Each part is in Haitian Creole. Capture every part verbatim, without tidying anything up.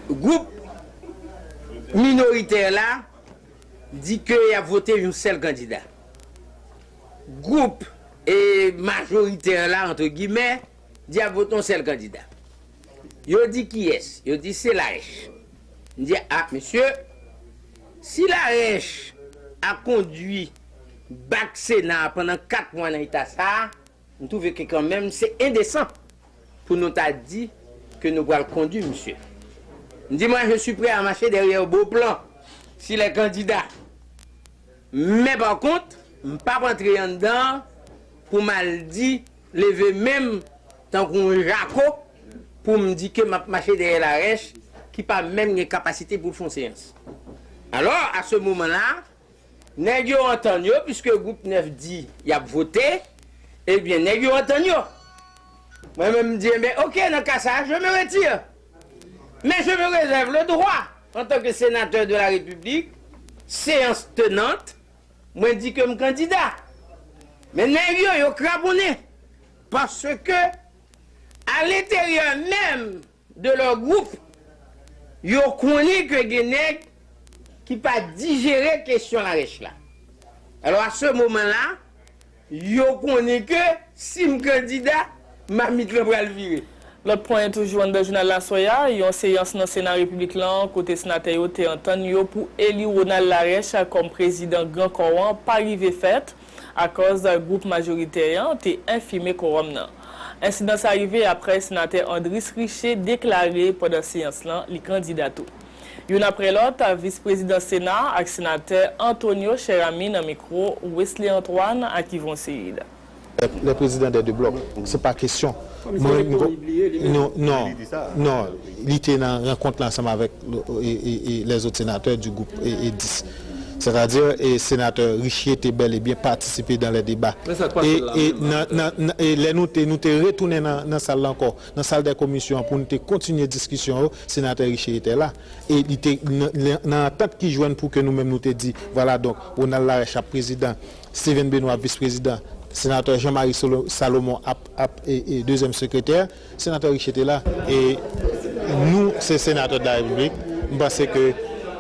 Gwoup minoritè la di ke y ap vote yon sèl kandida. Gwoup, e, majoritè la, antre gimè, di y ap vote yon sèl kandida. Yo di kiyès? Yo di se Larèch. M di, a, mesye, si Larèch ap kondui bak Sena a pandan kat mwa nan eta sa a, m twouve ke kanmenm se endesan pou nou ta di ke nou pral kondui misye. M di, moi, je suis prêt à marcher derrière Beauplan, s'il est candidat. Men pa kont, m p ap antre anndan pou m al di, leve men m tankou yon jako, pou m di ke m ap mache dèyè Larèch, ki pa menm gen kapasite pou l fè yon seyans. Alò, a se moman la, nèg yo antann yo, piske gwoup nèf di y ap vote, ebyen, nèg yo antann yo. Mwen menm, m di, enben, oke, nan ka sa, je me retire. Men je me réserve le droit, en tant que sénateur de la République, séance tenante, mwen di ke m kandida. Men nèg yo, yo kraponnen. Paske, à l'intérieur même de leur groupe, yo konnen ke gen nèg ki pa dijere kesyon Larèch la. Alò, a se moman la, yo konnen ke si m kandida, mamit lan pral vire. Lòt pwen toujou anndan jounal la aswè a, yon seyans nan Sena Repiblik lan, kote senatè yo te antann yo pou eli Ronald Larèche kòm prezidan Gran Kò an, pa rive fèt, akòz gwoup majoritè an te enfime kowòm nan. Ensidan sa rive aprè senatè Andris Riché deklare pandan seyans lan li kandida tou. Youn aprè lòt, vis prezidan Sena ak senatè Antonio Cheramy nan mikwo Wesley Antoine ak Yvon Cyril. Les présidents des deux blocs, se pa kesyon. Mwen, non, non, non, li te nan rankont la ansanm avèk lèzòt senatè di gwoup e dis. Sètadi, e senatè Riché te bèl e byen patisipe dan lè deba. E, e, nan, nan, nan, e lè nou te, nou te retounen nan, nan sal la ankò, nan sal dè komisyon an pou nou te kontinye diskisyon yo, senatè Riché te la. E li te nan, nan, nan antant ki jwenn pou ke nou menm nou te di, vwala donk, Ronald Larèche ap prezidan, Steven Benoît ap vis prezidan, senatè Jean Marie Solo, Salomon ap, ap e, e, dezyèm sekretè, senatè Riché te la. E nou, se senatè de la Repiblik, m panse ke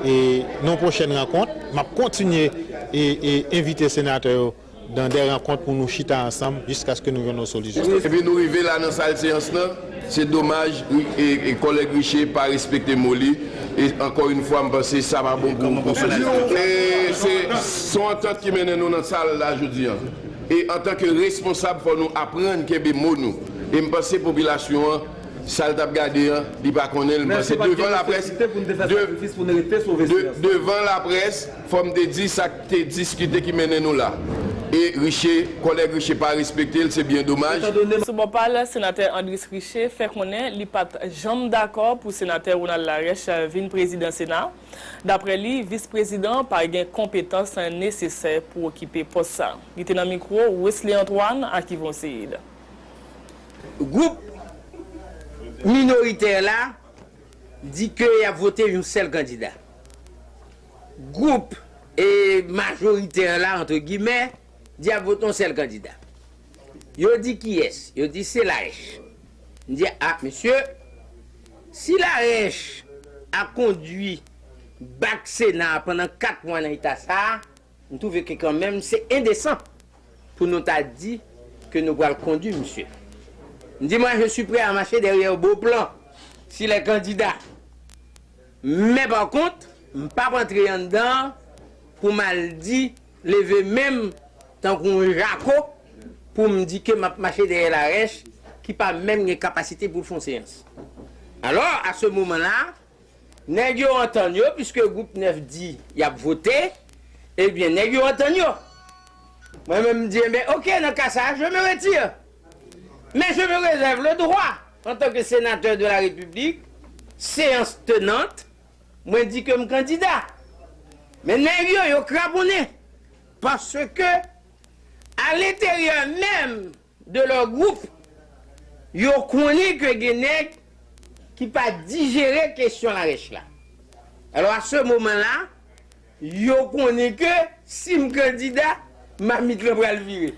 e, nan yon pwochèn rankont, m ap kontinye e, e, envite senatè yo dan de rankont pou nou chita ansanm jiskaske nou jwenn yon solisyon. Epi nou rive la nan sal seyans lan, se domaj e, e kòlèg Riché pa respekte mo li, e ankò yon fwa m panse sa pa bon pou, pou sosyete. E se, se yon antant ki mennen nou nan sal la jodi an. E antanke responsab fò nou aprann kenbe mo nou. E m panse popilasyon an, sa l t ap gade an, li pa konnen l. M panse devan laprès, de, de, devan laprès, fò m te di sa k te diskite ki mennen nou la. E Riché, kòlèg Riché pa respekte l, se byen domaj. Sou bò pa l, senatè Andris Riché fè konnen li pa t janm dakò pou senatè Ronald Larèche vin prezidan Sena. Daprè li, vis prezidan an pa gen konpetans nesesè pou okipe pòs sa. Li te nan mikwo Wesley Antoine ak Yvon Cyril. Gwoup minoritè la di ke y ap vote yon sèl kandida. Gwoup e majoritè la, antre gimè, di y ap vote yon sèl kandida. Yo di kiyès? Yo di se Larèche. M di, a, mesye, si Larèche ap kondui bak Sena a pandan kat mwa nan eta sa a, m twouve ke kanmenm se endesan pou nou ta di ke nou pral kondui misye. M di, moi, je suis prêt à marcher derrière Beauplan, s'il est candidat. Men pa kont, m p ap antre anndan pou m al di, leve men m tankou yon jako, pou m di ke m ap mache dèyè Larèche, ki pa menm gen kapasite pou l fè yon seyans. Alò, a se moman la, nèg yo antann yo, piske gwoup nèf di y ap vote, ebyen, nèg yo antann yo. Mwen menm, m di, enben, oke, nan ka sa, je me retire. Men je me réserve le droit, en tant que sénateur de la République, séance tenante, mwen di ke m kandida. Men nèg yo, yo kraponnen. Paske, à l'intérieur même de leur groupe, yo konnen ke gen nèg ki pa dijere kesyon Larèche la. Alò, a se moman la, yo konnen ke si m kandida, mamit lan pral vire.